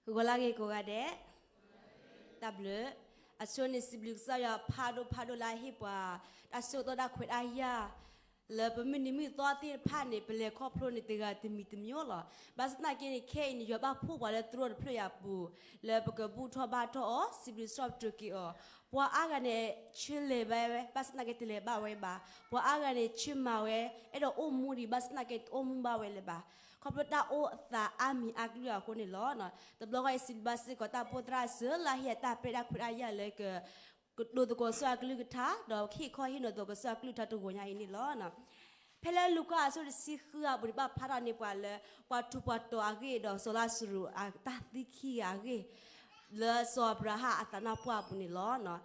ဂီၤလၢဂ့ၤကိးဂၤဒဲး, တၢ်ဘျုး, အဆိန့ၣ်စံးဘျုးကစၢ်ယွၤဖးဒိၣ်ဖးဒိၣ်လၢအဟ့ၣ်ပှၤ တၢ်ဆၢကတီၢ်တၢ်ခွဲးတၢ်ယာ် လၢပမုၢ်နံၤမုၢ်သီသ့ၣ်တဖၣ်န့ၣ် ပလဲၤခီဖျိန့ၣ်တဂၤတမံၤတမံၤလီၤ. ဘၣ်ဆၣ်သနာ်က့န့ၣ် ခဲအံၤန့ၣ် ယွၤဘၣ်ဖှိၣ်ပှၤလၢသရိာ်တဖျၢၣ်အံၤအပူၤ လၢပကဘူၣ်ထီၣ်ဘါထီၣ်အီၤ စံးဘျုးစံးထီၣ်ပတြၢၤက့ၤအီၤ, ပှၤအါဂၤန့ၣ် ဆၢလဲၤဘၣ်ဝဲ ဘၣ်ဆၣ်သနာ်က့တလဲၤဘၣ်ဝဲဘၣ်, ပှၤအါဂၤန့ၣ် ဆၢမၤဝဲ အဲၣ်ဒိးအိၣ်မူဒံး ဘၣ်ဆၣ်သနာ်က့တအိၣ်မူဘၣ်ဝဲလၢၤဘၣ်. ခီဖျိတၢ်အိၣ်သးအါမံၤအါကလုာ်အဃိန့ၣ်လီၤ. တဘျီဃီအံၤစံးဘျုးဘၣ်စ့ၢ်ကီးတၢ်ပိၢ်သရၣ်စၢၤလၢအဟ့ၣ်အတၢ်ပျဲတၢ်ခွဲးတၢ်ယာ်လၢက ကတိၤသကိးဆူအကလုၢ်ကထါ ဒီးဟ့ၣ်ခီဟ့ၣ်နီၤသကိးဆူအကလုၢ်ကထါတဂီၤညါအံၤန့ၣ်လီၤ. ဖဲလၢလူၤကၣ်အဆၢတဆံဃုအပူၤန့ၣ် ဘၣ်ဖျါထီၣ်န့ၢ်ပှၤလၢ ပှၤထူးပှၤတီၤအဂ့ၢ် ဒီးစီၤလါစရူးအတၢ်သံခံဂၤအဂ့ၢ် လၢစီၤအၤဘြၤဟၣ်အသးနါပှၢ်အပူၤန့ၣ်လီၤ.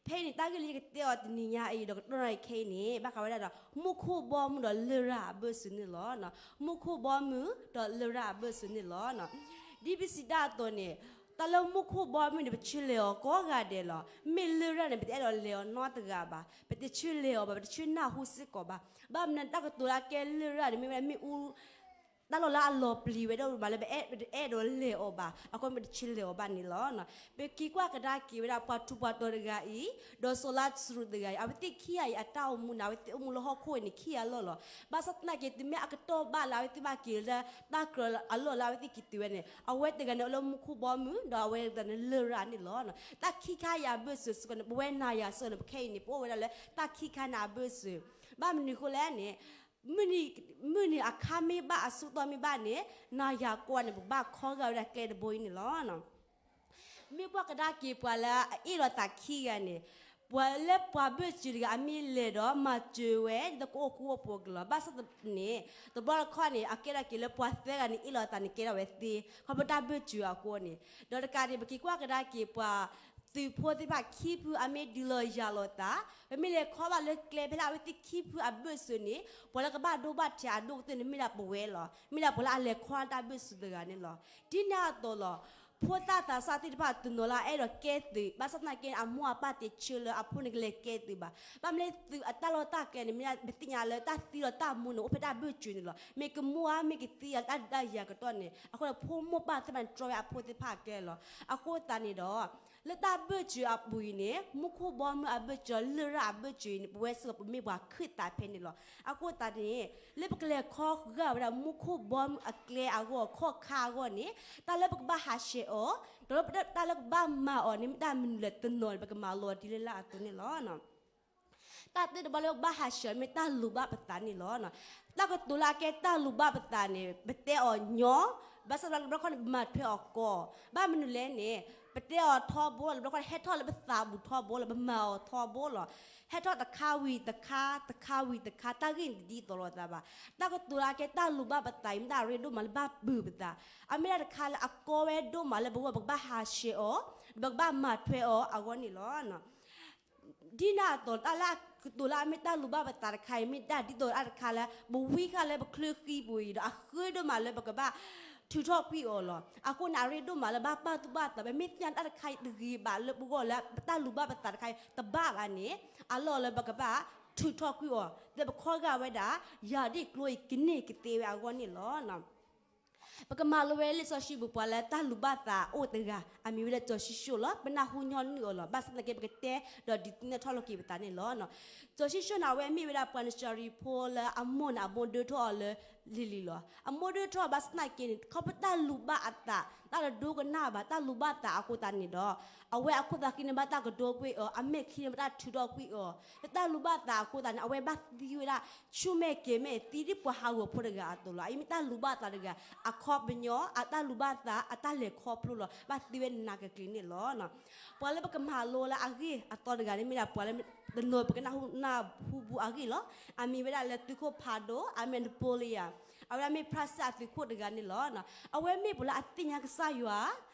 ဖဲအံၤန့ၣ် တၢ်ဂ့ၢ်လၢယကတဲအီၤတနံၤညါအံၤ ဒီးကတီၢ်နၢ်အံၤခဲအံၤန့ၣ် ဘၣ်ဃးဝဲဒၣ်ဒီး မူခိၣ်ဘီမုၢ်ဒီးလရာ်အဘၢၣ်စၢၤန့ၣ်လီၤ. မူခိၣ်ဘီမုၢ်ဒီးလရာ်အဘၢၣ်စၢၤန့ၣ်လီၤ. ဒ်ပစံးတၢ်အသိးန့ၣ် တၢ်လၢမူခိၣ်ဘီမုၢ်န့ၣ် ပဆၢလဲၤအီၤကိးဂၤဒဲးလီၤ. မ့ၢ်လရာ်န့ၣ် ပတအဲၣ်ဒိးလဲၤအီၤနီတဂၤဘၣ်. ပတဆၢလဲၤအီၤဘၣ်, ပတဆၢနၢ်ဟူစ့ၢ်ကီးဘၣ်. ဘၣ်မနုၤတၢ်ကတိၤလၢအကဲလရာ်န့ၣ် မ့ၢ်ဝဲဒၣ်မ့ၣ်အူ တၢ်လီၢ်လၢအလီၤပျံၤဝဲဒၣ်မးလၢပအဲၣ်ဒိးလဲၤအီၤဘၣ်, အဃိပတဆၢလဲၤအီၤဘၣ်န့ၣ်လီၤ. ပက့ၤကွၢ်ကဒါက့ၤဝဲဒၣ်ပှၤထူးပှၤတီၤတဂၤအံၤ ဒီးစီၤလါစရူးတဂၤအံၤ အဝဲသ့ၣ်ခံဂၤအံၤအတၢ်အိၣ်မူန့ၣ် အဝဲသ့ၣ်အိၣ်မူလၢဟီၣ်ခိၣ်အံၤန့ၣ် ခံဂၤလီၢ်လီၤ. ဘၣ်ဆၣ်သနာ်က့ တုၤမ့ၢ်အကတီၢ်ဘၣ်လၢအဝဲသ့ၣ်ဘၣ်က့ၤလၢတၢ်ကြၢးအလီၢ်လၢအဝဲသ့ၣ်က့ၤတုၤဝဲန့ၣ် အဝဲတဂၤန့ၣ်အိၣ်လၢမူခိၣ်ဘီမုၢ် ဒီးအဝဲတဂၤန့ၣ်လရာ်န့ၣ်လီၤ. တၢ်ခံခါအံၤအဘၢၣ်စၢၤစ့ၢ်ကီးန့ၣ် ပဝဲနၤယၤစ့ၢ်ကီးန့ၣ် ပခဲအံၤန့ၣ် ပအိၣ်ဝဲဒၣ်လၢတၢ်ခံခါန့ၣ်အဘၢၣ်စၢၤ ဘၣ်မနုၤအဃိလဲၣ်န့ၣ် မုၢ်နံၤအခါမ့ၢ်ဘၣ်အဆၢကတီၢ်မ့ၢ်ဘၣ်န့ၣ် နၤယၤကိးဂၤန့ၣ် ပကဘၣ်ခီဂာ်ဝဲဒၣ်ကျဲတဘိအံၤန့ၣ်လီၤ. မ့ၢ်ကွၢ်ကဒါက့ၤပှၤလၢအအ့ၣ်လိာ်သးခံဂၤန့ၣ် ပှၤလၢပှၤဘၢၣ်စၢၤတဂၤအမ့ၢ်လဲၤဒီးမၤစၢၤဝဲ ဒ်သိးကအိၣ်ဃူအိၣ်ဖိးကလီၤ. ဘၣ်ဆၣ်န့ၣ် တဘျီတခီန့ၣ် အကဲထီၣ်က့ၤလၢပှၤသၢဂၤန့ၣ် အ့ၣ်လိာ်သးန့ၣ်ကဲထီၣ်ဝဲသ့ ခီဖျိတၢ်ဘၢၣ်စၢၤအဃိန့ၣ် ဒီးတကးန့ၣ် ပက့ၤကွၢ်ကဒါက့ၤပှၤ သုးဖိသ့ၣ်တဖၣ်ခံဖုအမ့ၢ်ဒုးလီၤယၤလိာ်သး ပမ့ၢ်လဲၤခီဘၣ်လၢကျဲဖဲလၢအဝဲသ့ၣ်ခံဖုအဘၢၣ်စၢၤန့ၣ် ပှၤလၢကဘၣ်ဒိဘၣ်ထံးအဒိၣ်ကတၢၢ်န့ၣ် မ့ၢ်ဒၣ်ပဝဲလီၤ. မ့ၢ်ဒၣ်ပှၤလၢအလဲၤခီတၢ်ဘၢၣ်စၢၤတဂၤန့ၣ်လီၤ. ဒ်န့ၣ်အသိးလီၤ. ဖိသၣ်သးစၢ်သ့ၣ်တဖၣ်တနီၤလၢအအဲၣ်ဒိးကဲသုး ဘၣ်ဆၣ်သနာ်က့ အမိၢ်အပၢ်တဆၢလၢအဖိန့ၣ်ကလဲၤကဲသုးဘၣ်. ဘၣ်မနုၤလဲၣ် သုးအတၢ်လီၢ်တၢ်ကျဲန့ၣ် မ့ၢ်ဒၣ်ပသ့ၣ်ညါလၢတၢ်သံဒီးတၢ်မူန့ၣ် အိၣ်ဖဲတၢ်ဘၢၣ်စၢၤန့ၣ်လီၤ. မ့ၢ်ကမူဧါ မ့ၢ်ကသံဧါ တၢ်ဒုးတၢ်ယၤကတီၢ်န့ၣ် အဃိန့ၣ် ဖိမိၢ်ပၢ်သ့ၣ်တဖၣ်န့ၣ် တြီဝဲအဖိသ့ၣ်တဖၣ်အကျဲလီၤ. အဃိသတးန့ၣ်ဒီး လၢတၢ်ဘၢၣ်စၢၤအပူၤအံၤန့ၣ် မူခိၣ်ဘီမုၢ်အဘၢၣ်စၢၤ လရာ်အဘၢၣ်စၢၤအံၤန့ၣ် ပဝဲစ့ၢ်ကီးပမ့ၢ်ပှၤခၢၣ်သးဖဲန့ၣ်လီၤ. အဃိသတးန့ၣ် လၢပကလဲၤခီဂာ်ဝဲဒၣ်မူခိၣ်ဘီမုၢ်အကျဲအဂီၢ် ခီၣ်ခါအဂီၢ်န့ၣ် တၢ်လၢပကဘၣ်ဟးဆှဲးအီၤ ဒီးတၢ်လၢပကဘၣ်မၤအီၤန့ၣ် မ့ၢ်တၢ်မနုၤလဲၣ်တနီၤန့ၣ် ပကမၤလိဒ်လဲၣ်လၢအသိးန့ၣ်လီၤ. တၢ်တၢတဘျီလၢပကဘၣ်ဟးဆှဲးအီၤမ့ၢ်တၢ်လူၤဘၣ်ပသးန့ၣ်လီၤ. တၢ်ကတိၤလၢအကဲတၢ်လူၤဘၣ်ပသးန့ၣ် ပတဲအီၤညီ, ဘၣ်ဆၣ်တဘျီတဘျီခီန့ၣ် ပမၤထွဲအီၤကီး, ဘၣ်မနုၤလဲၣ်န့ၣ် ပတဲအီၤထီဘိလီၤ တဘျီခီန့ၣ် ဟဲထီၣ်လၢပသးပူၤထီဘိလီၤ ပမၤအီၤထီဘိလီၤ. ဟဲထီၣ်တခါဝံၤတခါ တခါဝံၤတခါ တၢ်ဂ့ၢ်န့ၣ်တဒ်သိးလိာ်သးဘၣ်. တၢ်ကတိၤလၢအကဲတၢ်လူၤဘၣ်ပသးအံၤ မ့ၢ်တၢ်အရ့ဒိၣ်မးလၢဘၣ်ပုာ်ပသး, အမ့ၢ်ဒၣ်တခါလၢအကီဝဲဒိၣ်မးလၢပဂီၢ် ပကဘၣ်ဟးဆှဲးအီၤ, ပကဘၣ်မၤထွဲအီၤအဂီၢ်န့ၣ်လီၤ. ဒ်န့ၣ်အသိး တၢ်လၢအကတိၤလၢအမ့ၢ်တၢ်လူၤဘၣ်ပသးတခါအံၤ မ့ၢ်ဒၣ်ဒ်သိးတၢ်တခါလၢ ပဝံဃာ်လၢပချၢဃံပူၤအံၤဒီး အဃၢဒိၣ်မးလၢပကဘၣ်ထုးထီၣ်ကွံာ်အီၤလီၤ. အဃိန့ၣ် အရ့ဒိၣ်မးလၢဘၣ်ပာ်သူၣ်ပာ်သး ပမ့ၢ်သ့ၣ်ညါတၢ်တခါအံၤတဂ့ၤဘၣ်လၢပဂီၢ်လၢပတၢ်လူၤဘၣ်ပသးတခါအံၤတဘၣ်ဘၣ်န့ၣ် အလီၢ်လၢပကဘၣ်ထုးထီၣ်ကွံာ်အီၤ လၢပခီဂာ်ဝဲဒၣ် ယၤဒ်ကျိအံၤကန့ၢ်ကသ့ဝဲအဂီၢ်န့ၣ်လီၤ. ပကမၤလိဝဲလံာ်စီဆှံပူၤ ပှၤလၢတၢ်လူၤဘၣ်သးအိၣ်တဂၤ အမံၤဝဲလၢစီၤၡံၣ်ၡိၣ်လီၤ. ပနၢ်ဟူညီနုၢ်အီၤလီၤ. ဘၣ်ဆၣ်သနာ်က့ ပကတဲဒီးဒုးသ့ၣ်နီၣ်ထီၣ်လိာ်က့ၤပသးန့ၣ်လီၤ. စီၤၡံၣ်ၡိၣ်န့ၣ် အဝဲမ့ၢ်ဝဲဒၣ်ပှၤနစၤရံဖိလၢအမိၢ်န့ၣ် အမိၢ်ဒၢထီၣ်အီၤလၢလံၤလံၤလီၤ. အမိၢ်ဒၢထီၣ်ဘၣ်ဆၣ်သနာ်က့န့ၣ် ခီဖျိတၢ်လူၤဘၣ်အသး တၢ်တဒိကနၣ်ဘၣ် တၢ်လူၤဘၣ်သးအဃိသတးန့ၣ်ဒီး အဝဲအခိၣ်သးခံန့ၣ် ဘၣ်တၢ်ကဒိကွံာ်အီၤ အမဲာ်ခံန့ၣ် ဘၣ်တၢ်ထုးထီၣ်ကွံာ်အီၤ လၢတၢ်လူၤဘၣ်သးအဃိသတးန့ၣ် အဝဲဘၣ်သံဝဲဒၣ် ဆူၣ်မဲာ်ကဲၤမဲာ် သံဒ်ပှၤဟးဂီၤဖိတဂၤအသိးလီၤ. အအံၤမ့ၢ်တၢ်လူၤဘၣ်သးတဂၤ အခီပညီ အတၢ်လူၤဘၣ်သး အတၢ်လဲၤခီဖျိလီၤ. ဘၣ်သံဝဲနးနးကျ့ကျ့န့ၣ်လီၤ. ပှၤလၢပကမၤလိလၢအဂ့ၢ်အသီတဂၤန့ၣ် မ့ၢ်ဒၣ်ပှၤလၢ တနီၤပကနၢ်ဟူနၢ်ဟူဘူးအဂ့ၢ်လီၤ. အမံၤဝဲဒၣ်လၢသုးခိၣ်ဖးဒိၣ် အမ့ၢ် Napoleon အဝဲဒၣ်မ့ၢ်ဖရၣ်စၢ်အသုးခိၣ်တဂၤန့ၣ်လီၤ. အဝဲမ့ၢ်ပှၤလၢအသ့ၣ်ညါကစၢ်ယွၤ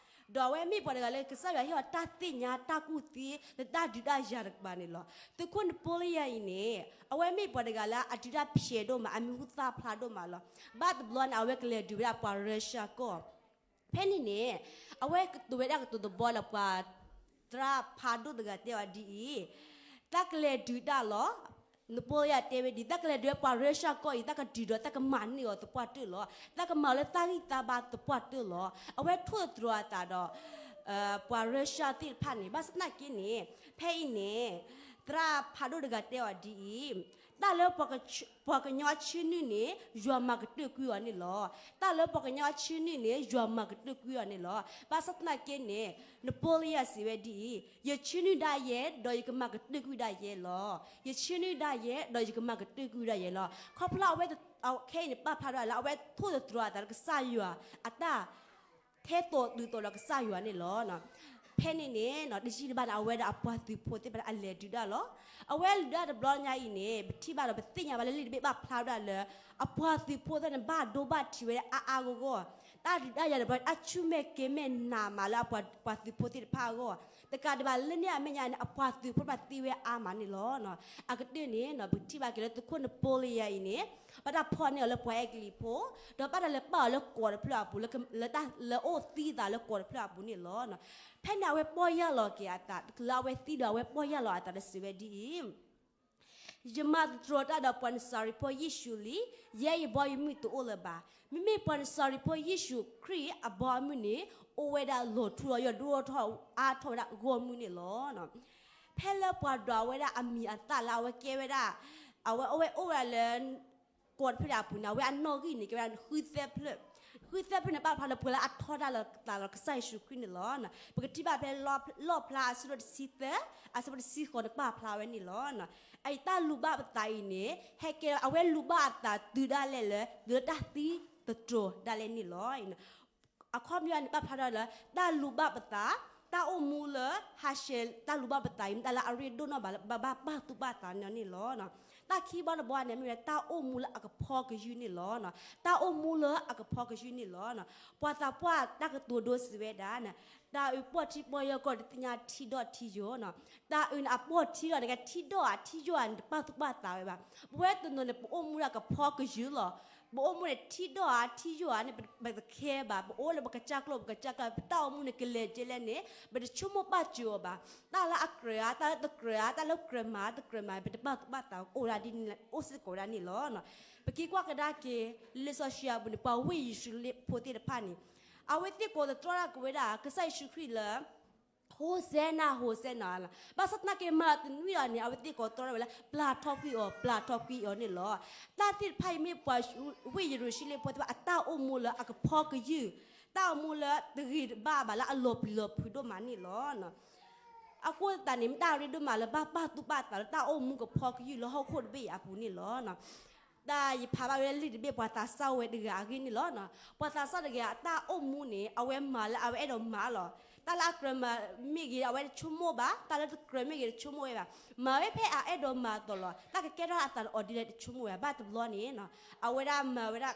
ဒီးအဝဲမ့ၢ်ပှၤတဂၤလၢကစၢ်ယွၤဟ့ၣ်အီၤတၢ်သ့ၣ်ညါတၢ်ကူၣ်သ့ လၢတၢ်ဒုးတၢ်ယၤတကပၤန့ၣ်လီၤ. သုးခိၣ် Napoleon အံၤန့ၣ် အဝဲမ့ၢ်ပှၤတဂၤလၢအဒုးတၢ်ဖျဲးဒိၣ်မး အမံၤဟူသၣ်ဖျါဒိၣ်မးလီၤ. ဘၣ်တဘျီန့ၣ် အဝဲကလဲၤဒုးဝဲဒၣ်ပှၤ Russia ကီၢ် ဖဲန့ၣ်န့ၣ် အဝဲကတိၤဝဲဒၣ်ကတိၤတဘီဒီးပှၤသရၣ်ဖးဒိၣ်တဂၤတဲအီၤဒ်အံၤ, တၢ်ကလဲၤဒုးတၢ်လီၤ. နပိလယၤတဲဝဲဒ်အံၤ, တၢ်ကလဲၤဒုးပှၤရၢရှၢၣ်ကီၢ်အံၤ တၢ်ကဒုးဒီးတၢ်ကမၤန့ၢ်အီၤသပှၢ်တၢၢ်လီၤ. တၢ်ကမၤလၢတၢ်ဂံၢ်တၢ်ဘါသပှၢ်တၢၢ်လီၤ. အဝဲထိၣ်သတြီၤအသးဒီး ပှၤရၢရှၢၣ်သ့ၣ်တဖၣ်န့ၣ်, ဘၣ်ဆၣ်သနာ်က့န့ၣ်, ဖဲအံၤန့ၣ် သရၣ်ဖးဒိၣ်တဂၤတဲအီၤဒ်အံၤ, တၢ်လၢ ပှၤကညီဆၢနုၢ်န့ၣ် ယွၤမၤကတၢၢ်ကွံာ်အီၤန့ၣ်လီၤ. တၢ်လၢပှၤကညီဆၢနုၢ်န့ၣ် ယွၤမၤကတၢၢ်ကွံာ်အီၤန့ၣ်လီၤ. ဘၣ်ဆၣ်သနာ်က့န့ၣ် နပိလယၤစံးဝဲဒ်အံၤ, ယဆၢနုၢ်ဒၣ်ယဲ ဒီးယကမၤကတၢၢ်ကွံာ်ဒၣ်ယဲလီၤ. ယဆၢနုၢ်ဒၣ်ယဲ ဒီးယကမၤကတၢၢ်ကွံာ်ဒၣ်ယဲလီၤ. ခီဖျိအဝဲ ခဲအံၤန့ၣ် ပာ်ဖျါထီၣ်လၢအဝဲထိၣ်သတြီၤအသးလၢကစၢ်ယွၤအတၢ် ထဲသိးတုၤသိးဒီးကစၢ်ယွၤန့ၣ်လီၤ. ဖဲန့ၣ်န့ၣ် တယံာ်တဘၣ်န့ၣ် အဝဲဒီးအပှၤသုးဖိသ့ၣ်တဖၣ်န့ၣ် အလဲၤဒုးတၢ်လီၤ. အဝဲလဲၤဒုးတၢ်တဘျီညါအံၤန့ၣ် ပထံၣ်ဘၣ်ဒီးပသ့ၣ်ညါဘၣ်လၢလံာ်တဘ့ၣ်ပာ်ဖျါဝဲဒၣ်လၢ အပှၤသုးဖိသ့ၣ်န့ၣ် ဘၣ်ဒိဘၣ်ထံးဝဲဒၣ်အါအါဂီၢ်ဂီၢ်, တၢ်ဒုးတၢ်ယၤတဘျီ အဆူၣ်မဲာ်ကဲၤမဲာ်နးမးလၢအပှၤသုးဖိသ့ၣ်တဖၣ်အဂီၢ်, တကးဒံးဘၣ်လၢန့ၣ်အမဲာ်ညါန့ၣ် အပှၤသုးဖိတဖၣ်သံဝဲအါမးန့ၣ်လီၤ. အကတၢၢ်န့ၣ် ပကထံၣ်ဘၣ်က့ၤလၢသုးခိၣ်နပိလယၤအံၤန့ၣ် ဘၣ်တၢ်ဖီၣ်န့ၢ်အီၤလၢပှၤအဲကလံးဖိ, ဒီးဘၣ်တၢ်လဲၤပာ်အီၤလၢကီးတဖျၢၣ်အပူၤ, လၢတၢ်လဲၤအိၣ်သံအသးလၢကီးတဖျၢၣ်အပူၤန့ၣ်လီၤ. ဖဲန့ၣ်အဝဲပီၢ်ယၢ်လီၤက့ၤအသး, လၢအဝဲသံဒီးအဝဲပီၢ်ယၢ်လီၤအသးဒီးစံးဝဲဒ်အံၤ, ယမၤသတြီၤတၢ်ဒီးပှၤနစၤရ့းဖိယ့ၣ်ၡူးလံ, ယဲယဘီယမုၢ်တအိၣ်လၢၤဘၣ်. မ့မ့ၢ်ပှၤနစၤရ့းဖိယ့ၣ်ၡူးခရံာ်အဘီအမုၢ်န့ၣ် အိၣ်ဝဲဒၣ်လီၤထူလီၤယိာ်ဒိၣ်ထီၣ်အါထီၣ်ဝဲဒၣ်ဂီၢ်မုၢ်န့ၣ်လီၤ. ဖဲလၢပှၤဒွးဝဲဒၣ်အမံၤအသၣ်လၢအဝဲကဲဝဲဒၣ်, အဝဲအိၣ်ဝဲဒၣ်လၢ ကီးတဖျၢၣ်အပူၤန့ၣ် အဝဲအနီၣ်ဂံၢ်န့ၣ် ကဲဝဲဒၣ်ဃုသၢဖျၢၣ်, ဃုသၢဖျၢၣ်န့ၣ် ပာ်ဖျါလၢပှၤလၢအထီဒါလီၤသးလီၤကစၢ်ယ့ၣ်ၡူးခရံာ်န့ၣ်လီၤ. ပကထံၣ်ဘၣ်ဖဲလီၣ်ဖျါအဆၢဒိၣ်တဆံသၢ, အဆၢဖိတဆံဃိးန့ၣ် ပာ်ဖျါဝဲန့ၣ်လီၤ. အအံၤတၢ်လူၤဘၣ်ပသးအံၤန့ၣ် ဟဲကဲအဝဲလူၤဘၣ်အသးတုၤဒၣ်လဲာ်လၢ လၢတၢ်သံသတြီၤဒၣ်လဲာ်န့ၣ်လီၤ. အခီပညီန့ၣ် ပာ်ဖျါထီၣ်လၢ တၢ်လူၤဘၣ်ပသး, တၢ်အိၣ်မူလၢဟးဆှဲးတၢ်လူၤဘၣ်ပသးအံၤ မ့ၢ်တၢ်လၢအရ့ဒိၣ်နီၢ်ဘၣ်လၢဘၣ်ဘၣ်သူၣ်ဘၣ်သးန့ၣ်န့ၣ်လီၤ. တၢ်ခံဘီတဘီန့ၣ် မ့ၢ်ဝဲတၢ်အိၣ်မူလၢအကဖီကယုၢ်န့ၣ်လီၤ. တၢ်အိၣ်မူလၢအကဖီကယုၢ်န့ၣ်လီၤ. ပှၤသးပှၢ်တၢ်ကတိၤဒိစံးဝဲဒၣ်, တၢ်အုးပီၢ်ထံပီၢ်ယီၢ်ကီၢ်တသ့ၣ်ညါထံဒီၣ်ထံယိာ်န့ၣ်, တၢ်အုးန့ၣ် အပီၢ်ထံလီၤန့ၣ် ကထံဒီၣ်ဧါထံယိာ်ဧါန့ၣ် တပာ်သူၣ်ပာ်သးဝဲဘၣ်. ပဝဲတနီၤန့ၣ် ပအိၣ်မူဒၣ်ကဖီကယုၢ်လီၤ. ပအိၣ်မူန့ၣ် ထံဒီၣ်ဧါ ထံယိာ်ဧါန့ၣ် ပတခဲဘၣ်. ပအိၣ်လၢပကစၢ်ကျိာ် ပကစၢ်ကျိာ် ပတၢ်အိၣ်မူန့ၣ် ကလဲၤကဲလဲၣ်န့ၣ် ပတဆိကမိၣ်ဘၣ်စၢၤအီၤဘၣ်. တၢ်လၢအကြၢးဧါ တၢ်လၢတကြၢးဧါ တၢ်လၢကြၢးမၤ တကြၢးမၤ ပတပာ်သူၣ်ပာ်သး အိၣ်ဝဲဒၣ်ဒ်န့ၣ် အိၣ်စ့ၢ်ကီးဝဲဒၣ်န့ၣ်လီၤ. ပက့ၤကွၢ်ကဒါက့ၤ လံာ်စီဆှံအပူၤန့ၣ် ပှၤဝ့ၢ်ယရူၤၡလ့ၣ်ဖိသ့ၣ်တဖၣ်န့ၣ် အဝဲသ့ၣ်ကိးသတြီတၢ်က့ၤဝဲဒၣ် ကစၢ်ယ့ၣ်ၡူးခရံာ်လၢ ဟိၣ်စဲနၤ ဟိၣ်စဲနၤလီၤ. ဘၣ်ဆၣ်သနာ်က့ မၤတနွံအီၤန့ၣ် အဝဲသ့ၣ်ကိးသတြီဝဲလၢ ပျၢ်ထီၣ်ကွံာ်အီၤ ပျၢ်ထီၣ်ကွံာ်အီၤန့ၣ်လီၤ. တၢ်သ့ၣ်တဖၣ်အံၤမ့ၢ်ပှၤဝ့ၢ်ယရူၤၡလ့ၣ်ဖိသ့ၣ်တဖၣ် အတၢ်အိၣ်မူလၢအကဖီကယုၢ်, တၢ်အိၣ်မူလၢတဂ့ၤတဘၣ်ဘၣ်လၢအလီၤပျံၤလီၤဖုးဒိၣ်မးန့ၣ်လီၤ. အဃိသတးန့ၣ် မ့ၢ်တၢ်ရ့ဒိၣ်မးလၢဘၣ်ပာ်သူၣ်ပာ်သးလၢတၢ်အိၣ်မူကဖီကယုၢ်လၢဟီၣ်ခိၣ်တဘ့ၣ်အံၤအပူၤန့ၣ်လီၤ. တၢ်ယဖးဘၣ်ဝဲလၢလံာ်တဘ့ၣ် ပှၤသးစၢ်ဝဲတဂၤအဂ့ၢ်န့ၣ်လီၤ. ပှၤသးစၢ်တဂၤအတၢ်အိၣ်မူန့ၣ် အဝဲမၤလၢအဝဲအဲၣ်ဒိးမၤလီၤ. တၢ်လၢအကြၢးမၤမ့ၢ်ဂ့ၤ အဝဲတဆိကမိၣ်ဘၣ်, တၢ်လၢတကြၢးမ့ၢ်ဂ့ၤတဆိကမိၣ်ဝဲဘၣ်. မၤဝဲဖဲအအဲၣ်ဒိးမၤအသိးလီၤ. တၢ်ကကဲထီၣ်အသးဒီးအီၤဒ်လဲၣ်တဆိကမိၣ်ဝဲဘၣ်. ဘၣ်တဘျီန့ၣ် အဝဲဒၣ်မၤဝဲဒၣ်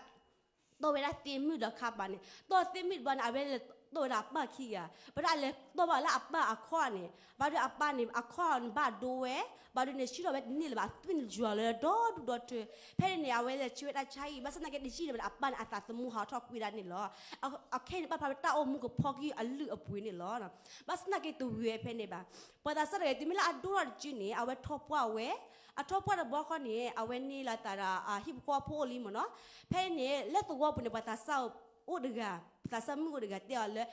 တီၢ်ဝဲဒၣ်သ့ၣ်မုၣ်ဒီးခါပၤန့ၣ်, တီၢ်သ့ၣ်မုၣ်တဘျီန့ၣ် အဝဲလဲၤတီၢ်ဝဲဒၣ်အပၢ်ခံဂၤ, ဘၣ်ဒီးအလဲၤတီၢ်ဘၣ်လၢအပၢ်အခီၣ်န့ၣ်, ဘၣ်ဒီးအပၢ်န့ၣ် အခီၣ်န့ၣ်ဘၣ်ဒိဝဲ, ဘၣ်ဒီးန့ၣ် ဆံးထီၣ်ဝဲတန့ၢ်လၢၤဘၣ် အသွံၣ်န့ၣ်ယွၤလၢဒီဒူၣ်ဒီထၢ. ဖဲန့ၣ်န့ၣ် အဝဲလဲၤဆှၢဝဲတၢ်ဆါဟံၣ် ဘၣ်ဆၣ်သနာ်က့ တယံာ်လၢၤဘၣ်ဒီး အပၢ်န့ၣ် အသးသမူဟးထီၣ်ကွံာ်ဒၣ်န့ၣ်လီၤ. အခဲအံၤန့ၣ် ပာ်ဖျါဝဲတၢ်အိၣ်မူကဖီကယုၢ်အလုၢ်အပှ့ၤန့ၣ်လီၤ. ဘၣ်ဆၣ်သနာ်က့ တဝံၤဝဲဖဲန့ၣ်ဘၣ်. ပှၤသးစၢ်တဂၤ တုၤမ့ၢ်လၢအဒိၣ်ထီၣ်တစုန့ၣ် အဝဲထီၣ်ပှၢ်ဝဲ, အထီၣ်ပှၢ်တဘျီဃီန့ၣ် အဝဲန့ၢ်လီၤအသးဒီးအဟံၣ်ဖိဃီဖိအိၣ်လံမ့ၢ်နီၤ. ဖဲန့ၣ် လၢသဝီပူၤန့ၣ် ပှၤသးစၢ်အိၣ်တဂၤ, ပှၤသးစၢ်မုၣ်အိၣ်တဂၤတဲအီၤလၢ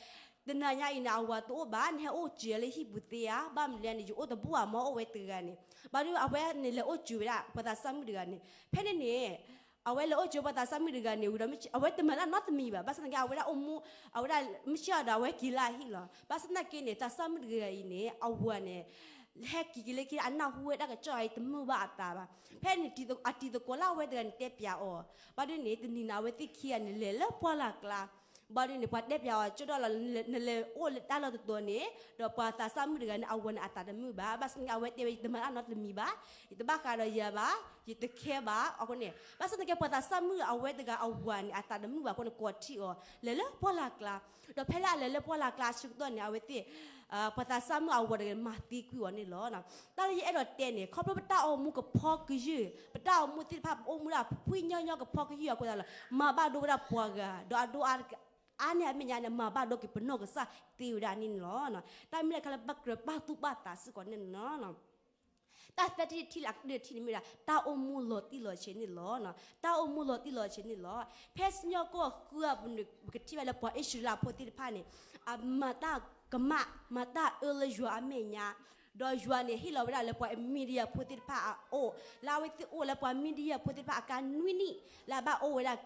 တနၤညါအံၤန့ၣ် အဝၤတအိၣ်ဘၣ်, နဟဲအိၣ်စၢၤလၢဟံၣ်ပူၤသ့ဧါ, ဘၣ်မနုၤလဲၣ်န့ၣ် ယအိၣ်တဘူၣ်ဧါ မ့ၢ်အိၣ်ဝဲတဂၤန့ၣ်. ဘၣ်ဒီးအဝဲန့ၣ်လဲၤအိၣ်စၢၤဝဲဒၣ် ပှၤသးစၢ်မုၣ်တဂၤန့ၣ်. ဖဲန့ၣ်န့ၣ် အဝဲလဲၤအိၣ်စၢၤပှၤသးစၢ်မုၣ်တဂၤန့ၣ်ဝံၤဒီး အဝဲတမၤတၢ်နီတမံၤဘၣ်. ဘၣ်ဆၣ်သနာ်က့ အဝဲဒၣ်အိၣ်မူ, အဝဲဒၣ်မုၢ်ဆ့ၣ်အီၤဒီး အဝဲက့ၤလၢအဟံၣ်လီၤ. ဘၣ်ဆၣ်သနာ်က့န့ၣ် သးစၢ်မုၣ်တဂၤအံၤန့ၣ် အဝၤန့ၣ် ဟဲက့ၤက့ၤလၢခံ အနၢ်ဟူဝဲတၢ်ကစီၣ်အံၤ တမုာ်ဘၣ်အသးဘၣ်. ဖဲန့ၣ် အတံၤသကိးလၢအဝဲတဂၤန့ၣ်တဲပၠးအီၤ, ဘၣ်ဒုးန့ၣ် တနံၤန့ၣ် အဝဲသ့ၣ်ခံဂၤန့ၣ် လဲၤလၢပှၢ်လၢ်ကျါ. ဘၣ်ဒုးန့ၣ် ပှၤတဲပၠးအီၤ ကၠိဒီးလီၤ နလဲၤအိၣ်လၢတၢ်လီၢ်တတီၤန့ၣ် ဒီးပှၤသးစၢ်မုၣ်တဂၤန့ၣ် အဝၤန့ၣ်အသးတမုာ်ဘၣ်. ဘၣ်ဆၣ်သနာ်က့ အဝဲတဲဝဲ ယတမၤတၢ်နီတမံၤဘၣ်, ယတဘၣ်ဃးဒီးယၤဘၣ်, ယတခဲဘၣ်. အဃိန့ၣ် ဘၣ်ဆၣ်သနာ်က့ ပှၤသးစၢ်မုၣ်အဝဲတဂၤအဝၤန့ၣ် အသးတမုာ်ဘၣ်အဃိန့ၣ် ကိးထီၣ်အီၤ လဲၤလၢပှၢ်လၢ်ကျါ. ဒီးဖဲလၢအလဲၤလၢပှၢ်လၢ်ကျါအဆၢကတီၢ်န့ၣ် အဝဲသ့ၣ် ပှၤသးစၢ်မုၣ်အဝၤတဂၤန့ၣ် မၤသံကွံာ်အီၤန့ၣ်လီၤ. တၢ်လၢယအဲၣ်ဒိးတဲန့ၣ် ခီဖျိပတၢ်အိၣ်မူကဖီကယုၢ်, ပတၢ်အိၣ်မူသ့ၣ်တဖၣ် ပအိၣ်မူဒၣ်ဖှံညီညီကဖီကယုၢ်အဃိသတးလီၤ. မၤဘၣ်ဒိဝဲဒၣ်ပှၤဂၤ ဒီးအဒိအါန့ၢ်အမဲာ်ညါန့ၣ် မၤဘၣ်ဒိက့ၤပနီၢ်ကစၢ်သ့ဝဲဒၣ်န့ၣ်လီၤ. တၢ်မ့ၢ်လၢခါလၢပကြၢးပာ်သူၣ်ပာ်သးစ့ၢ်ကီးန့ၣ်လီၤ. တၢ်သၢထံၣ်တထံၣ်လၢအကတၢၢ်တထံၣ်န့ၣ်မ့ၢ်ဝဲဒၣ် တၢ်အိၣ်မူလီၤတံၢ်လီၤဆဲးန့ၣ်လီၤ. တၢ်အိၣ်မူလီၤတံၢ်လီၤဆဲးန့ၣ်လီၤ. ဖဲစံၣ်ညီၣ်ကွီၢ်ဃုအပူၤန့ၣ် ပကထံၣ်ဘၣ်လၢပှၤအံၣ်စရ့လးဖိသ့ၣ်တဖၣ်န့ၣ် အမၤတၢ်ကမၣ် မၤတၢ်အၢလၢယွၤအမဲာ်ညါ, ဒီးယွၤန့ၣ်ဟ့ၣ်လီၤဝဲဒၣ်လၢပှၤမံၤဒယၢ်ဖိသ့ၣ်တဖၣ်အအိၣ် လၢအဝဲသ့ၣ်အိၣ်လၢပှၤမံၤဒယၢ်ဖိသ့ၣ်တဖၣ်အကျါနွံနံၣ် လၢအဘၣ်အိၣ်ဝဲဒၣ်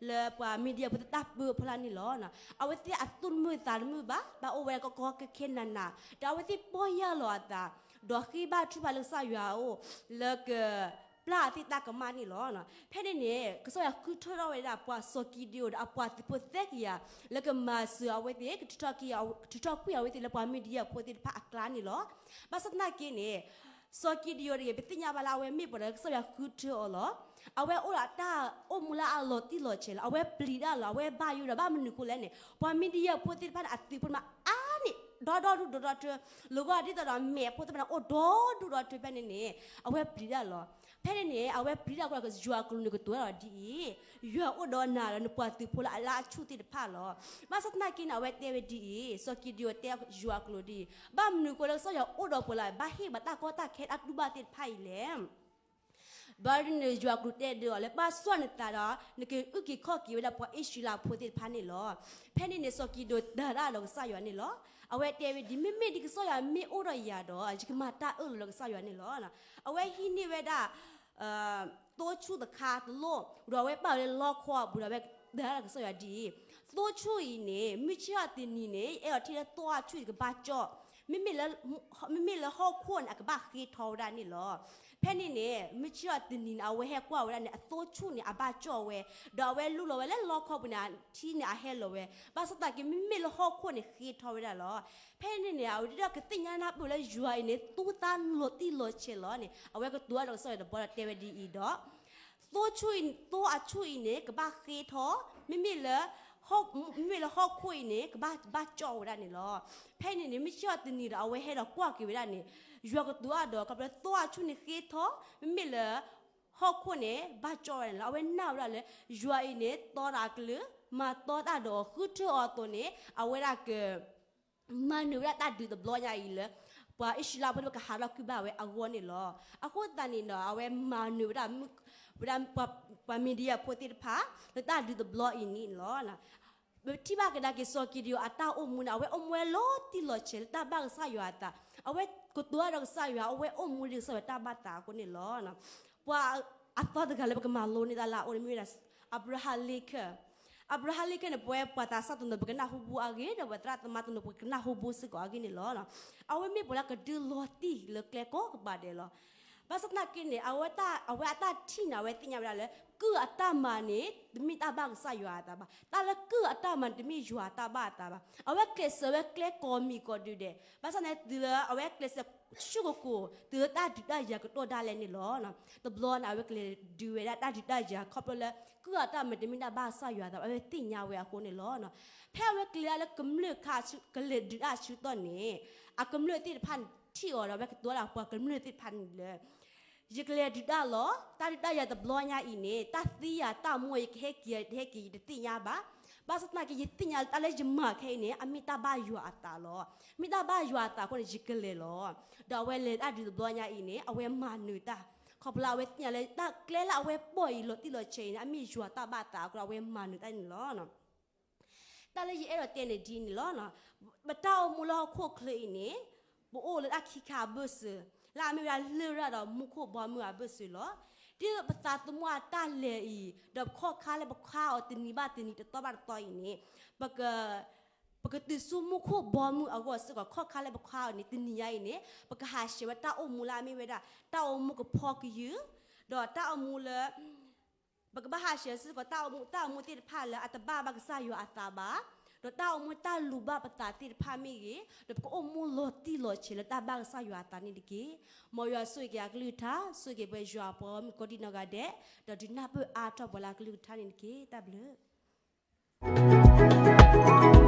လၢပှၤမံၤဒယၢ်ဖိသ့ၣ်တၢ်ပၢအဖီလာ်န့ၣ်လီၤ. အဝဲသ့ၣ်အသူၣ်တမုာ်သးတမုာ်ဘၣ်, ဘၣ်အိၣ်ဝဲဒၣ်ကီကီခဲခဲနးနး, ဒီးအဝဲသ့ၣ်ပီၢ်ယၢ်လီၤအသး, ဒီးဃ့ဘါထုကဖၣ်လၢကစၢ်ယွၤအအိၣ် လၢကပျၢ်အသ့ၣ်တၢ်ကမၣ်န့ၣ်လီၤ. ဖဲန့ၣ်န့ၣ် ကစၢ်ယွၤဃုထၢထီၣ်ဝဲဒၣ်ပှၤစီၤကံဒံအိၣ်ဒီးအပှၤသုးဖိသၢကယၤ လၢကမၤစၢၤအဝဲသ့ၣ် ကထုးထီၣ်ကွံာ်အဝဲသ့ၣ်လၢပှၤမံၤဒယၢ်ဖိသ့ၣ်တဖၣ်အကျါန့ၣ်လီၤ. ဘၣ်ဆၣ်သနာ်က့န့ၣ် စီၤကံဒံအိၣ်တဂ့ၤ ပသ့ၣ်ညါဘၣ်လၢအဝဲမ့ၢ်ပှၤလၢကစၢ်ယွၤဃုထၢအီၤလီၤ. အဝဲအိၣ်ဒီးတၢ်အိၣ်မူလၢအလီၤတံၢ်လီၤဆဲးလီၤ. အဝဲပျံၤတၢ်လီၤ. အဝဲဘၣ်ယိၣ်ဒီး ဘၣ်မနုၤဃိလဲၣ်န့ၣ် ပှၤမံၤဒယၢ်ဖိသ့ၣ်တဖၣ်န့ၣ် အသုးဖိန့ၣ်မးအါန့ၢ် ဒီဒူၣ်ဒီဒီထၢ လီၤဂာ်ဒ်သိးဒီးမဲးအဖိသ့ၣ်တဖၣ်န့ၣ် အိၣ်ဒီဒူၣ်ဒီထၢဖဲန့ၣ်န့ၣ် အဝဲပျံၤတၢ်လီၤ. ဖဲန့ၣ်န့ၣ် အဝဲပျံၤတၢ်အဃိဒီး ယွၤအကလူးန့ၣ်ကတိၤတၢ်ဒီးဒ်အံၤ, ယွၤအိၣ်ဒီးနၤဒီးနပှၤသုးဖိလၢအလၢအဆူၣ်သ့ၣ်တဖၣ်လီၤ. ဘၣ်ဆၣ်သနာ်က့န့ၣ် အဝဲတဲဝဲဒ်အံၤ, စီၤကံဒံအိၣ်တဲယွၤအကလူးဒ်အံၤ, ဘၣ်မနုၤဃိလၢကစၢ်ယွၤအိၣ်ဒီးပှၤလၢ ဘၣ်ဟ့ၣ်ပှၤတၢ်ကီတၢ်ခဲတၢ်တူၢ်ဘၣ်သ့ၣ်တဖၣ်အံၤလဲၣ်. ဘျီဒ်န့ၣ် ယွၤအကလူးတဲဒ်အီၤလၢ ဘၣ်ဆိၣ်နသးဒီး နကအုၣ်က့ၤခီၣ်က့ၤဝဲဒၣ်ပှၤအံၣ်စရ့လးဖိသ့ၣ်တဖၣ်န့ၣ်လီၤ. ဖဲန့ၣ်န့ၣ် စီၤကံဒံအိၣ်တၢ်ဒၣ်ဒီးကစၢ်ယွၤန့ၣ်လီၤ. အဝဲတဲဝဲဒ်အံၤ, မ့မ့ၢ်ဒ်ကစၢ်ယွၤမ့ၢ်အိၣ်ဒီးယၤဒီး ယကမၤတၢ်အၢၣ်လီၤလၢကစၢ်ယွၤန့ၣ်လီၤ. အဝဲဟံးန့ၢ်ဝဲဒၣ် သိဆူၣ်တခါတလိၣ်, ဒီးအဝဲပာ်လၢလီခီအပူၤဒီး အဝဲတၢ်ဒၣ်ဒီးကစၢ်ယွၤဒ်အံၤ, သိဆူၣ်အံၤန့ၣ် မုၢ်ဆ့ၣ်ထီၣ်တနံၤန့ၣ် ယအဲၣ်ဒိးထံၣ်လၢသိအဆူၣ်အံၤကဘၣ်ကၠီၣ်, မ့မ့ၢ်လၢဟီၣ်ခိၣ်န့ၣ် အကဘၣ်ဃ့ထီဝဲဒၣ်န့ၣ်လီၤ. ဖဲန့ၣ်န့ၣ် မုၢ်ဆ့ၣ်ထီၣ်တနံၤန့ၣ် အဝဲဟဲကွၢ်ဝဲဒၣ်န့ၣ် အသိဆူၣ်န့ၣ် အဘၣ်ကၠီၣ်ဝဲ, ဒီးအဝဲလူလီၤဝဲလၢလီခီပူၤန့ၣ် ထံန့ၣ်အဟဲလီၤဝဲ, ဘၣ်ဆၣ်သနာ်က့ မ့မ့ၢ်လၢဟီၣ်ခိၣ်န့ၣ်ဃ့ထီဝဲဒၣ်လီၤ. ဖဲန့ၣ်န့ၣ် အဝဲဒၣ်ကသ့ၣ်ညါနၢ်ပၢၢ်လၢယွၤအံၤန့ၣ် သူတၢ်လီၤတံၢ်လီၤဆဲးလီၤန့ၣ် အဝဲကတိၤတၢ်ဒီးကစၢ်ယွၤတဘျီဒီးတဲဝဲဒ်အံၤဒီး သိဆူၣ်အံၤ သိအဆူၣ်အံၤန့ၣ် ကဘၣ်ဃ့ထီ, မ့မ့ၢ်လၢ မ့မ့ၢ်လၢဟီၣ်ခိၣ်အံၤန့ၣ် ကဘၣ်ဘၣ်ကၠီၣ်ဝဲဒၣ်န့ၣ်လီၤ. ဖဲန့ၣ်န့ၣ် မုၢ်ဆ့ၣ်ထီၣ်တနံၤဒီး အဝဲဟဲဒီးကွၢ်က့ၤဝဲဒၣ်န့ၣ် ယွၤကတိၤတၢ်ဒီး ခီဖျိသိအဆူၣ်န့ၣ်ဃ့ထီ, မ့မ့ၢ်လၢ ဟီၣ်ခိၣ်န့ၣ် ဘၣ်ကၠီၣ်ဝဲဒၣ်န့ၣ်လီၤ. အဝဲနာ်ဝဲဒၣ်လၢ ယွၤအံၤန့ၣ် တီတၢ်အကလုၢ်, မၤတီတၢ်ဒီးအီၤ ဃုထၢအီၤအသိးန့ၣ် အဝဲဒၣ်က မၤနၢၤဝဲဒၣ်တၢ်ဒုးတဘျီညါအံၤလၢ ပှၤအံၣ်စရ့လးဖိတဖၣ်ကဟးထီၣ်ကွံာ်ဘၣ်ဝဲအဂီၢ်န့ၣ်လီၤ. အဃိသတးန့ၣ်ဒီး အဝဲမၤနၢၤဝဲဒၣ် ဝဲဒၣ်ပှၤမံၤဒယၢ်ဖိသ့ၣ်တဖၣ် လၢတၢ်ဒုးတဘျီအံၤန့ၣ်လီၤ. ပထံၣ်ဘၣ်ကဒါက့ၤ စီၤကံဒံအိၣ်အတၢ်အိၣ်မူန့ၣ် အဝဲအိၣ်မူဝဲလီၤတံၢ်လီၤဆဲးလၢတၢ်ဘၣ်ကစၢ်ယွၤအသး, အဝဲကတိၤတၢ်ဒီးကစၢ်ယွၤ, အဝဲအိၣ်မူဒ်ကစၢ်ယွၤတၢ်ဘၣ်သးအဃိန့ၣ်လီၤ. ပှၤအသီတဂၤလၢပကမၤလိန့ၢ်တၢ်လၢအအိၣ်န့ၣ်မ့ၢ်ဝဲဒၣ် Abraham Lincoln. Abraham Lincoln န့ၣ် ပဝဲပှၤသးစၢ်တနီၤ ပကနၢ်ဟူဘၣ်အဂ့ၢ် ဒီးပှၤသရၣ်သမါတနီၤ ပကနၢ်ဟူဘၣ်စ့ၢ်ကီးအဂ့ၢ်န့ၣ်လီၤ. အဝဲမ့ၢ်ပှၤလၢကဒုးလီၤတံၢ်လၢကျဲကိးကပၤဒဲးလီၤ. ဘၣ်ဆၣ်သနာ်က့န့ၣ် အဝဲအတၢ်ထံၣ်န့ၣ် အဝဲသ့ၣ်ညါဝဲဒၣ်လၢ ကုၢ်အတၢ်မၤန့ၣ် တမ့ၢ်တၢ်ဘၣ်ကစၢ်ယွၤအသးဘၣ်. တၢ်လၢကုၢ်အတၢ်မၤန့ၣ် တမ့ၢ်ယွၤအတၢ်ဘၣ်အသးဘၣ်. အဝဲကျဲးစၢးဝဲကျဲကိးမံၤကိးဒုဒဲး, ဘၣ်ဆၣ်န့ၣ် တုၤလၢအဝဲကျဲးစၢးဆူၣ်ကိၢ်ကိၢ် တုၤလၢတၢ်ဒုးတၢ်ယၤကတီၢ်ဒၣ်လဲာ်န့ၣ်လီၤ. တဘျီန့ၣ် အဝဲကလဲၤဒုးဝဲဒၣ်တၢ်ဒုးတၢ်ယၤ ခီဖျိလၢ ကုၢ်အတၢ်မၤတမ့ၢ်တၢ်ဘၣ်ကစၢ်ယွၤအသးဘၣ် အဝဲသ့ၣ်ညါဝဲအဃိန့ၣ်လီၤ. ဖဲအဝဲကျဲၤဒၣ်လၢကမျၢၢ်ခါ ကလဲၤဒုးတၢ်အဆၢကတီၢ်န့ၣ် အကမျၢၢ်သ့ၣ်တဖၣ်န့ၣ်ထံၣ်အီၤဒီး အဝဲကတိၤတၢ်ဒီးပှၤကမျၢၢ်သ့ၣ်တဖၣ်န့ၣ်လၢ ယကလဲၤဒုးတၢ်လီၤ. တၢ်ဒုးတၢ်ယၤတဘျီညါအံၤန့ၣ် တၢ်သံယၤတၢ်မူယၤ ယကဟဲက့ၤ ယတဟဲက့ၤ ယတသ့ၣ်ညါဘၣ်. ဘၣ်ဆၣ်သနာ်က့ ယသ့ၣ်ညါလၢတၢ်လၢယမၤခဲအံၤန့ၣ် အမ့ၢ်တၢ်ဘၣ်ယွၤအသးလီၤ. မ့ၢ်တၢ်ဘၣ်ယွၤအသးအဃိန့ၣ် ယကလဲၤလီၤ. ဒီးအဝဲလဲၤတၢ်ဒုးတဘျီညါအံၤန့ၣ် အဝဲမၤနၢၤတၢ် ခီဖျိလၢအဝဲသ့ၣ်ညါလၢတၢ်ကျဲလၢအဝဲပိာ်အံၤလီၤတံၢ်လီၤဆဲးအံၤန့ၣ် အမ့ၢ်ယွၤတၢ်ဘၣ်သးအဃိ အဝဲမၤနၢၤတၢ်န့ၣ်လီၤ. တၢ်လၢယအဲၣ်ဒိးတဲန့ၣ်ဒ်န့ၣ်လီၤ. ပတၢ်အိၣ်မူလၢဟီၣ်ခိၣ်ချၢအံၤန့ၣ် ပအိၣ်လၢတၢ်ခံခါအဘၢၣ်စၢၤ လၢအမ့ၢ်ဝဲဒၣ်လရာ်ဒီးမူခိၣ်ဘီမုၢ်အဘၢၣ်စၢၤလီၤ. ဒ်သိးပသးသမူအတၢ်လဲၤအံၤ ဒီးပခီၣ်ခါလၢပခါအီၤတနံၤဘၣ်တနံၤ တသီဘၣ်တသီအံၤန့ၣ် ပက ပကတုၤဆူမူခိၣ်ဘီမုၢ်အဂီၢ်စ့ၢ်ကီး ခီၣ်ခါလၢပခါအီၤန့ၣ် တနံၤညါအံၤန့ၣ် ပကဟးဆှဲးဝဲတၢ်အိၣ်မူလၢအမ့ၢ်ဝဲဒၣ် တၢ်အိၣ်မူကဖီကယုၢ် ဒီးတၢ်အိၣ်မူလၢ ပကဘၣ်ဟးဆှဲးစ့ၢ်ကီး တၢ်အိၣ်မူ တၢ်အိၣ်မူသ့ၣ်တဖၣ်လၢအတဘၣ်ဘၣ်ကစၢ်ယွၤအသးဘၣ်, ဒီးတၢ်အိၣ်မူတၢ်လူၤဘၣ်ပသးသ့ၣ်တဖၣ်မ့ၢ်ဂ့ၤ, ဒီးပကအိၣ်မူလီၤတံၢ်လီၤဆဲးလၢတၢ်ဘၣ်ကစၢ်ယွၤအသးန့ၣ်တက့ၢ်. မ်ယွၤဆိၣ်ဂ့ၤက့ၤအကလုၢ်ကထါ, ဆိၣ်ဂ့ၤက့ၤပဝဲယွၤအပှၤဂီၢ်မုၢ်ကိးဒံနီၢ်ဂၤဒဲး, ဒီးဒုးနၢ်ပၢၢ်အါထီၣ်ပှၤလၢအကလုၢ်ကထါန့ၣ်တက့ၢ်. တၢ်ဘျုး